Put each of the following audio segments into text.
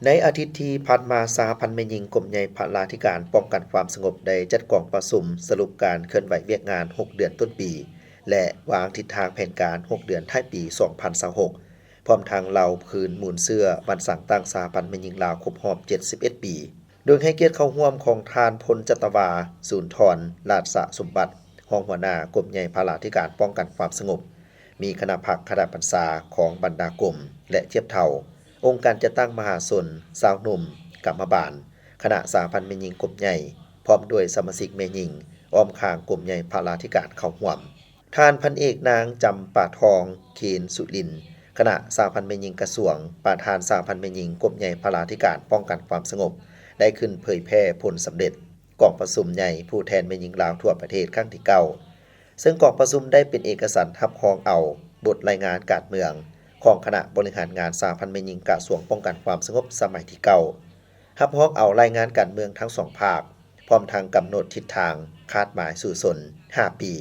ໃນອາທິດທີ່ຜ່ານມາ, ສະຫະພັນແມ່ຍິງກົມໃຫຍ່ພະລາທິການປ້ອງກັນຄວາມສະຫງົບ ໄດ້ຈັດກອງປະຊຸມສະຫຼຸບການເຄື່ອນໄຫວວຽກງານຫົກເດືອນຕົ້ນປີ ແລະ ວາງທິດທາງແຜນການຫົກເດືອນທ້າຍປີສອງພັນຊາວຫົກ ພ້ອມທັງເລົ່າຄືນມູນເຊື້ອວັນສ້າງຕັ້ງສະຫະພັນແມ່ຍິງລາວຄົບຮອບເຈັດສິບເອັດປີ. ໂດຍໃຫ້ກຽດເຂົ້າຮ່ວມຂອງທ່ານ ພົນຈັດຕະວາ ສູນທອນ ລາດສະສົມບັດ, ຮອງຫົວໜ້າກົມໃຫຍ່ພະລາທິການປ້ອງກັນຄວາມສະຫງົບ, ມີຄະນະພັກຄະນະບັນຊາຂອງບັນດາກົມ ແລະ ທຽບເທົ່າ, ອົງການຈັດຕັ້ງມະຫາຊົນ, ຊາວໜຸ່ມ, ກຳມະບານ, ຄະນະສະຫະພັນແມ່ຍິງກົມໃຫຍ່, ພ້ອມດ້ວຍສະມາຊິກແມ່ຍິງ ອ້ອມຂ້າງກົມໃຫຍ່ພະລາທິການເຂົ້າຮ່ວມ. ທ່ານພັນເອກນາງ ຈຳປາທອງ ເຄນສຸລິນ, ຄະນະສະຫະພັນແມ່ຍິງກະຊວງ, ປະທານສະຫະພັນແມ່ຍິງກົມໃຫຍ່ພະລາທິການປ້ອງກັນຄວາມສະຫງົບ ໄດ້ຂຶ້ນເຜີຍແຜ່ຜົນສຳເລັດກອງປະຊຸມໃຫຍ່ຜູ້ແທນແມ່ຍິງລາວທົ່ວປະເທດຄັ້ງທີເກົ້າ ເຊິ່ງກອງປະຊຸມໄດ້ເປັນເອກະສັນຮັບຮອງເອົາບົດລາຍງານການເມືອງຂອງຄະນະບໍລິຫານງານສະຫະພັນແມ່ຍິງກະຊວງປ້ອງກັນຄວາມສະຫງົບສະໄໝທີເກົ້າ, ຮັບຮອງເອົາລາຍງານການເມືອງທັງສອງພາກ, ພ້ອມທັງກຳນົດທິດທາງຄາດໝາຍສູ້ຊົນຫ້າປີ,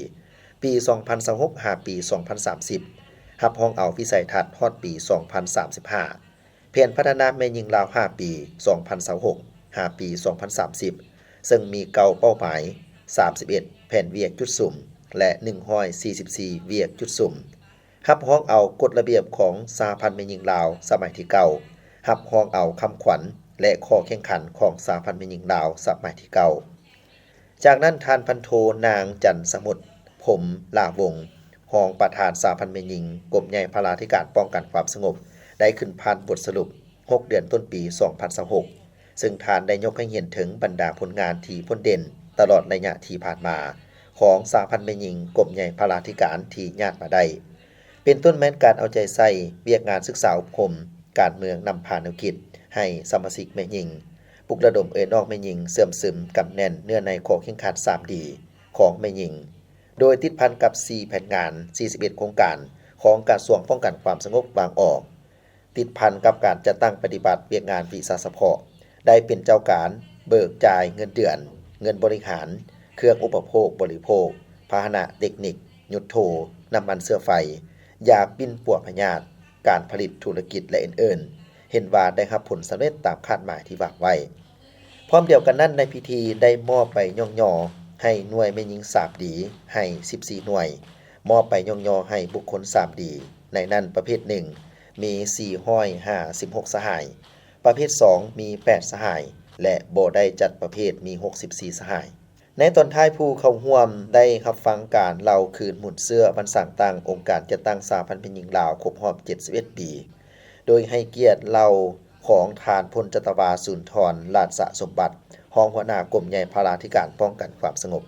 ປີສອງພັນຊາວຫົກ ຫາປີສອງພັນສາມສິບ, ຮັບຮອງເອົາວິໄສທັດຮອດປີສອງພັນສາມສິບຫ້າ, ແຜນພັດທະນາແມ່ຍິງລາວຫ້າປີ ສອງພັນຊາວຫົກ ຫາປີສອງພັນສາມສິບ ເຊິ່ງມີເກົ້າເປົ້າໝາຍ, ສາມສິບເອັດແຜນວຽກຈຸດສຸມ ແລະ ໜຶ່ງຮ້ອຍສີ່ສິບສີ່ວຽກຈຸດສຸມ, ຮັບຮອງເອົາກົດລະບຽບຂອງສະຫະພັນແມ່ຍິງລາວສະໄໝທີເກົ້າ, ຮັບຮອງເອົາຄຳຂວັນ ແລະ ຂໍ້ແຂ່ງຂັນຂອງສະຫະພັນແມ່ຍິງລາວສະໄໝທີເກົ້າ. ຈາກນັ້ນ, ທ່ານພັນໂທ ນາງ ຈັນສະໝຸດ ພົມລາວົງ, ຮອງປະທານສະຫະພັນແມ່ຍິງກົມໃຫຍ່ພະລາທິການປ້ອງກັນຄວາມສະຫງົບ ໄດ້ຂຶ້ນຜ່ານບົດສະຫຼຸບຫົກເດືອນຕົ້ນປີສອງພັນຊາວຫົກ ເຊິ່ງທ່ານໄດ້ຍົກໃຫ້ເຫັນເຖິງບັນດາຜົນງານທີ່ພົ້ນເດັ່ນຕະຫຼອດໄລຍະທີ່ຜ່ານມາ ຂອງສະຫະພັນແມ່ຍິງກົມໃຫຍ່ພະລາທິການທີ່ຍາດມາໄດ້ ເປັນຕົ້ນແມ່ນການເອົາໃຈໃສ່ວຽກງານສຶກສາອົບຮົມ, ການເມືອງນຳພາແນວຄິດໃຫ້ສະມາຊິກແມ່ຍິງ, ປຸກລະດົມເອື້ອຍນ້ອງແມ່ຍິງເຊື່ອມຊຶມກຳແໜ້ນເນື້ອໃນຂໍ້ເຄັ່ງຂັດສາມດີຂອງແມ່ຍິງ, ໂດຍຕິດພັນກັບສີ່ແຜນງານ, ສີ່ສິບເອັດໂຄງການຂອງກະຊວງປ້ອງກັນຄວາມສະຫງົບວາງອອກ, ຕິດພັນກັບການຈັດຕັ້ງປະຕິບັດວຽກງານວິຊາສະເພາະ, ໄດ້ເປັນເຈົ້າການເບີກຈ່າຍເງິນເດືອນ, ເງິນບໍລິຫານ, ເຄື່ອງອຸປະໂພກບໍລິໂພກ, ພາຫະນະເຕັກນິກ, ຍຸດໂທ, ນ້ຳມັນເຊື້ອໄຟ, ຢາປິ່ນປົວພະຍາດ, ການຜະລິດທຸລະກິດ ແລະ ອື່ນໆ, ເຫັນວ່າໄດ້ຮັບຜົນສຳເລັດຕາມຄາດໝາຍທີ່ວາງໄວ້. ພ້ອມດຽວກັນນັ້ນ, ໃນພິທີໄດ້ມອບໃບຍ້ອງຍໍໃຫ້ໜ່ວຍແມ່ຍິງສາມດີໃຫ້ສິບສີ່ໜ່ວຍ, ມອບໃບຍ້ອງຍໍໃຫ້ບຸກຄົນສາມດີ, ໃນນັ້ນປະເພດໜຶ່ງມີສີ່ຮ້ອຍຫ້າສິບຫົກສະຫາຍ, ປະເພດສອງມີແປດສະຫາຍ ແລະ ບໍ່ໄດ້ຈັດປະເພດມີຫົກສິບສີ່ສະຫາຍ. ໃນຕອນທ້າຍ, ຜູ້ເຂົ້າຮ່ວມໄດ້ຮັບຟັງການເລົ່າຄືນມູນເຊື້ອວັນສ້າງຕັ້ງອົງການຈັດຕັ້ງສະຫະພັນແມ່ຍິງລາວຄົບຮອບເຈັດສິບເອັດປີ, ໂດຍໃຫ້ກຽດເລົ່າຂອງທ່ານ ພົນຈັດຕະວາ ສູນທອນ ລາດສະສົມບັດ, ຮອງຫົວໜ້າກົມໃຫຍ່ພະລາທິການປ້ອງກັນຄວາມສະຫງົບ.